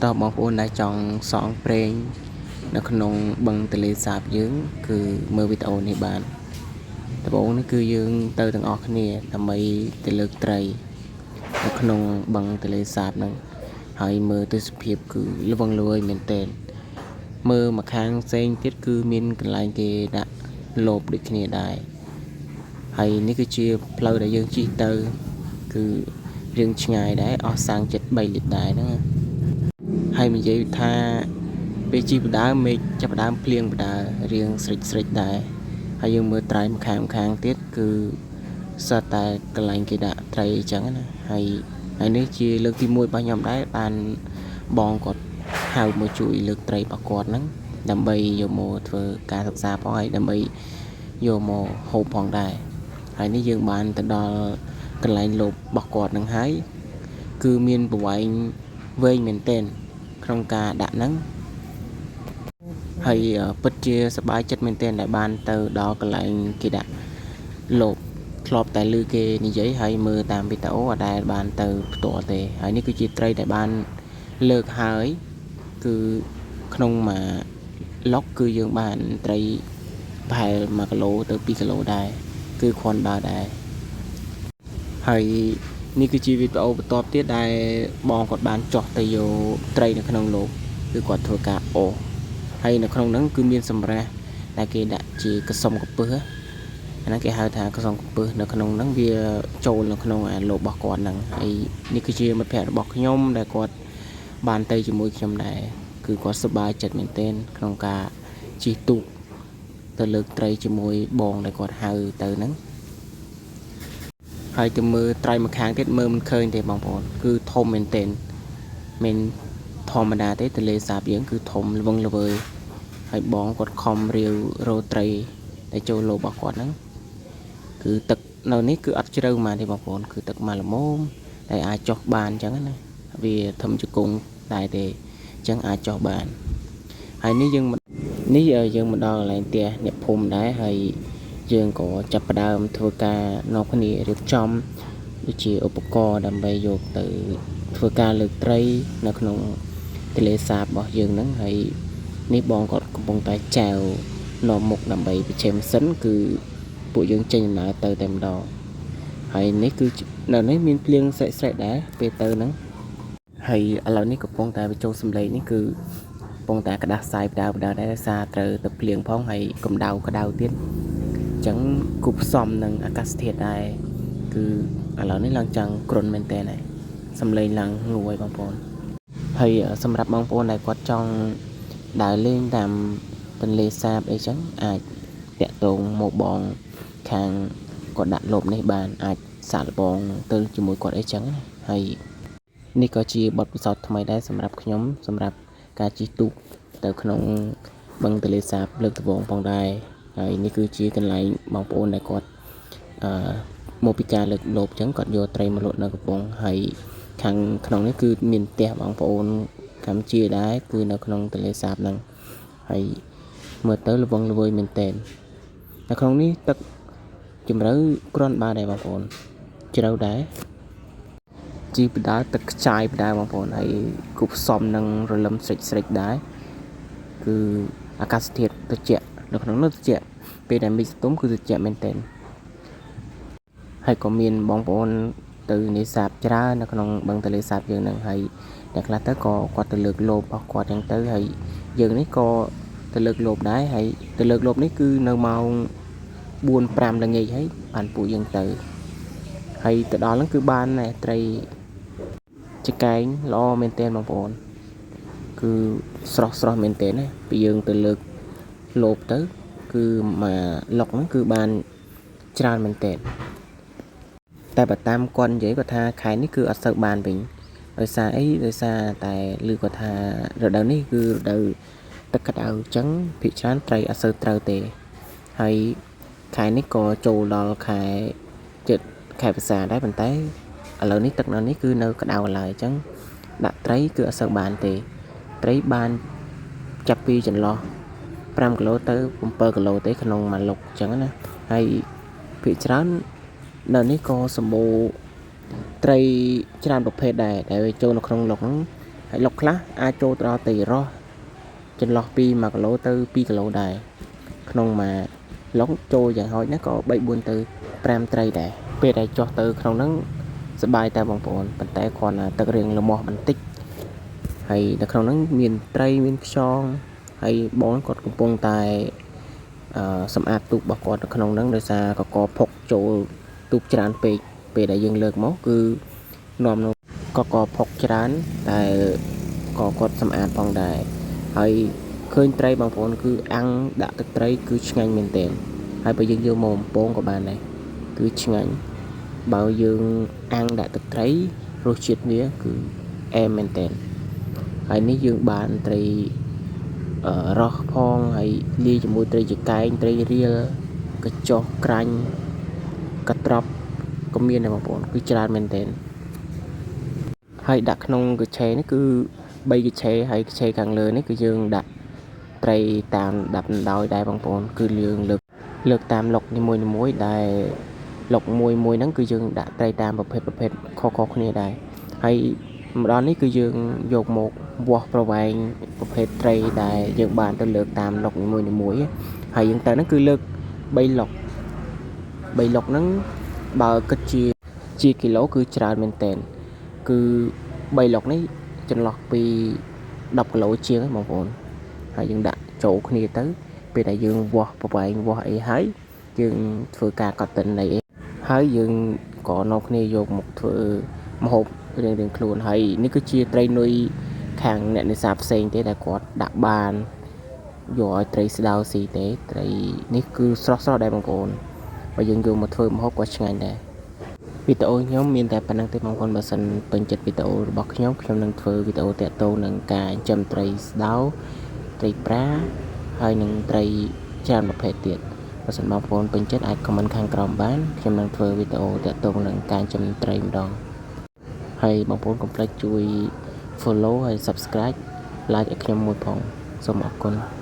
តោះបងប្អូនដែលចង់សងព្រេងនៅក្នុងបឹងទន្លេសាបយើង គឺមើលវីដេអូនេះបានដំបូងនេះគឺយើងទៅទាំងអស់គ្នាដើម្បីទៅលើកត្រីនៅក្នុងបឹងទន្លេសាបហ្នឹងហើយមើលទេសភាពគឺល្វឹងល្វើយមែនទែនមើលមកខាងផ្សេងទៀតគឺមានកន្លែងគេដាក់លបដូចគ្នាដែរហើយនេះគឺជាផ្លូវដែលយើងជិះទៅគឺរៀងឆ្ងាយដែរអស់សាំងចិត្ត3លីត្រដែរហ្នឹងណាហើយនិយាយថាពេលជិះបដើមមេឃចាប់ផ្ដើមភ្លៀងបដើរៀងស្រិចស្រិចដែរហើយយើងមើលត្រៃម្ខាងម្ខាងទៀតគឺសុទ្ធតែកន្លែងគេដាក់ត្រីអញ្ចឹងណាហើយហើយនេះជាលើកទី1របស់ខ្ញុំដែរបានបងគាត់ហៅមកជួយលើកត្រីរបស់គាត់ហ្នឹងដើម្បីយកមកធ្វើការសិក្សាផងហើយដើម្បីយកមកហូបផងដែរហើយនេះយើងបានទៅដល់កន្លែងលបរបស់គាត់ហ្នឹងហើយគឺមានប្រវែងវែងមែនទែនក្នុងការដាក់ហ្នឹងហើយពិតជាសប្បាយចិត្តមែនទែនដែលបានទៅដល់កន្លែងគេដាក់លបធ្លាប់តែឮគេនិយាយហើយមើលតាមវីដេអូអត់ដែលបានទៅផ្ទាល់ទេហើយនេះគឺជាត្រីដែលបានលើកហើយគឺក្នុងមួយឡុកគឺយើងបានត្រីប្រហែល1គីឡូទៅ2គីឡូដែរគឺគ្រាន់បើដែរហើយនេះគឺជាវីដេអូបន្ទាប់ទៀតដែលបងគាត់បានចោះទៅយកត្រីនៅក្នុងលបគឺគាត់ធ្វើការអូសហើយនៅក្នុងហ្នឹងគឺមានសម្រាស់ដែលគេដាក់ជាកសុំកពឹសអាហ្នឹងគេហៅថាកសុំកពឹសនៅក្នុងហ្នឹងវាចូលនៅក្នុងអាលបរបស់គាត់ហ្នឹងហើយនេះគឺជាមិត្តភ័ក្តិរបស់ខ្ញុំដែលគាត់បានទៅជាមួយខ្ញុំដែរគឺគាត់សប្បាយចិត្តមែនទែនក្នុងការជិះទូកទៅលើកត្រីជាមួយបងដែលគាត់ហៅទៅហ្នឹងហើយទៅមើលត្រីម្ខាងទៀតមើលមិនឃើញទេបងប្អូនគឺធំមែនទែនមិនធម្មតាទេទន្លេសាបយើងគឺធំល្វឹងល្វើយហើយបងគាត់ខំរាវរកត្រីដែលចូលលបរបស់គាត់ហ្នឹងគឺទឹកនៅនេះគឺអត់ជ្រៅហ្មងទេបងប្អូនគឺទឹកមកល្មមដែលអាចចុះបានអញ្ចឹងណាវាធំជង្គង់ដែរទេអញ្ចឹងអាចចុះបានហើយនេះយើងនេះយើងមកដល់កន្លែងផ្ទះអ្នកភូមិដែរហើយយើងក៏ចាប់ផ្ដើមធ្វើការនាំគ្នារៀបចំដូចជាឧបករណ៍ដើម្បីយកទៅធ្វើការលើកត្រីនៅក្នុងទន្លេសាបរបស់យើងហ្នឹងហើយនេះបងគាត់កំពុងតែចែវនាំមុខដើម្បីប្រជែមសិនគឺពួកយើងចេញដំណើរទៅតែម្ដងហើយនេះគឺនៅនេះមានភ្លៀងស្រេកៗដែរពេលទៅហ្នឹងហើយឥឡូវនេះកំពុងតែបញ្ចូលសំឡេងនេះគឺកំពុងតែក្តាស់សាយបដៅបដៅដែរដោយសារត្រូវទៅភ្លៀងផងហើយកម្ដៅក្ដៅទៀតអញ្ចឹងគូផ្សំនឹងអាកាសធាតុដែរគឺឥឡូវនេះឡើងចង់គ្រុនមែនតើហើយសំឡេងឡើងងួយបងប្អូនហើយសម្រាប់បងប្អូនដែលគាត់ចង់ដើរលេងតាមទន្លេសាបអីចឹងអាចតាក់ទងមកបងខាងគាត់ដាក់លបនេះបានអាចសាកល្បងទៅជាមួយគាត់អីចឹងណាហើយនេះក៏ជាបទពិសោធន៍ថ្មីដែរសម្រាប់ខ្ញុំសម្រាប់ការជិះទូកទៅក្នុងបឹងទន្លេសាបលើកដំបូងផងដែរហើយនេះគឺជាកន្លែងបងប្អូនដែលគាត់អឺមកពីការលើកលបចឹងគាត់យកត្រីមកលក់នៅកំពង់ហើយខាងក្នុងនេះគឺមានផ្ទះបងប្អូនកម្ពុជាដែរគឺនៅក្នុងទន្លេសាបហ្នឹងហើយមើលទៅល្វឹងល្វើយមែនទែននៅក្នុងនេះទឹកជម្រៅគ្រាន់បើដែរបងប្អូនជ្រៅដែរជីបដើទឹកខ្ចាយបដើបងប្អូនហើយគូផ្សំនឹងរលឹមស្រិចស្រិចដែរគឺអាកាសធាតុត្រជាក់នៅក្នុងនោះត្រជាក់ពេលដែលមីសទុំគឺត្រជាក់មែនទែនហើយក៏មានបងប្អូនទៅនេសាទច្រើននៅក្នុងបឹងទន្លេសាបយើងនឹងហើយអ្នកខ្លះទៅក៏គាត់ទៅលើកលបរបស់គាត់ចឹងទៅហើយយើងនេះក៏ទៅលើកលបដែរហើយទៅលើកលបនេះគឺនៅម៉ោង4 5ល្ងាចហើយបានពួកយើងទៅហើយទៅដល់ហ្នឹងគឺបានត្រីចកែងល្អមែនទែនបងប្អូនគឺស្រស់ស្រស់មែនទែនណាពីយើងទៅលើកលបទៅគឺមួយឡុកហ្នឹងគឺបានច្រើនមែនទែនតែបើតាមគាត់និយាយគាត់ថាខែនេះគឺអត់សូវបានវិញដោយសារអីដោយសារតែឮគាត់ថារដូវនេះគឺរដូវទឹកក្តៅអញ្ចឹងភាគច្រើនត្រីអត់សូវត្រូវទេហើយខែនេះក៏ចូលដល់ខែចិត្តខែវស្សាដែរប៉ុន្តែឥឡូវនេះទឹកនៅនេះគឺនៅក្តៅឡើយអញ្ចឹងដាក់ត្រីគឺអត់សូវបានទេត្រីបានចាប់ពីចន្លោះ5គីឡូទៅ7គីឡូទេក្នុងមួយលុកអញ្ចឹងណាហើយភាគច្រើននៅនេះក៏សម្បូរត្រីច្រើនប្រភេទដែរដែលចូលនៅក្នុងលុកហ្នឹង ហើយឡុកខ្លះអាចចូលទៅដល់ត្រីរ៉ស់ចន្លោះពី1គីឡូទៅ2គីឡូដែរក្នុងមួយឡុកចូលយ៉ាងហោចណាស់ក៏3 4ទៅ5ត្រីដែរពេលដែលចុះទៅក្នុងហ្នឹងសប្បាយតែបងប្អូនប៉ុន្តែគ្រាន់តែទឹករៀងលមាស់បន្តិចហើយនៅក្នុងហ្នឹងមានត្រីមានខ្យងហើយបងគាត់កំពុងតែសម្អាតទូករបស់គាត់នៅក្នុងហ្នឹងដោយសារកកផុកចូលទូកច្រើនពេកពេលដែលយើងលើកមកគឺនាំនៅកកផុកច្រើនតែក៏គាត់សម្អាតផងដែរហើយឃើញត្រីបងប្អូនគឺអាំងដាក់ទឹកត្រីគឺឆ្ងាញ់មែនទែនហើយបើយើងយកមកបំពងក៏បានដែរគឺឆ្ងាញ់បើយើងអាំងដាក់ទឹកត្រីរសជាតិវាគឺអែមមែនទែនហើយនេះយើងបានត្រីរ៉ស់ផងហើយលាយជាមួយត្រីចកែងត្រីរៀលកញ្ចុះក្រាញ់កត្រប់ក៏មានដែរបងប្អូនគឺច្រើនមែនទែនហើយដាក់ក្នុងកញ្ឆេនេះគឺ3កញ្ឆេហើយកញ្ឆេខាងលើនេះគឺយើងដាក់ត្រីតាមដាប់ដោយដែរបងប្អូនគឺយើងលើកតាមឡុកនីមួយៗដែលឡុកមួយមួយហ្នឹងគឺយើងដាក់ត្រីតាមប្រភេទខុសៗគ្នាដែរហើយម្ដងនេះគឺយើងយកមកវាស់ប្រវែងប្រភេទត្រីដែលយើងបានទៅលើកតាមឡុកនីមួយៗហើយយើងទៅហ្នឹងគឺលើក3ឡុក3ឡុកហ្នឹងបើគិតជាគីឡូគឺច្រើនមែនទែនគឺ3ឡុកនេះចន្លោះពី10គីឡូជាងហ្នឹងបងប្អូនហើយយើងដាក់ចូលគ្នាទៅពេលដែលយើងវាស់ប្រវែងវាស់អីហើយយើងធ្វើការកត់តិនអីហើយយើងក៏នាំគ្នាយកមកធ្វើម្ហូបរៀងៗខ្លួនហើយនេះគឺជាត្រីនុយខាងអ្នកនេសាទផ្សេងទេដែលគាត់ដាក់បានយកឲ្យត្រីស្ដៅស៊ីទេត្រីនេះគឺស្រស់ៗដែរបងប្អូនបើយើងយកមកធ្វើម្ហូបក៏ឆ្ងាញ់ដែរវីដេអូខ្ញុំមានតែប៉ុណ្្នឹងទេបងប្អូនបើសិនពេញចិត្តវីដេអូរបស់ខ្ញុំខ្ញុំនឹងធ្វើវីដេអូតាក់ទងនឹងការចិញ្ចឹមត្រីស្ដៅត្រីប្រាហើយនឹងត្រីច្រើនប្រភេទទៀតបើសិនបងប្អូនពេញចិត្តអាច comment ខាងក្រោមបានខ្ញុំនឹងធ្វើវីដេអូតាក់ទងនឹងការចិញ្ចឹមត្រីម្ដងហើយបងប្អូនកុំភ្លេចជួយ follow ហើយ subscribe like ឲ្យខ្ញុំមួយផងសូមអរគុណ។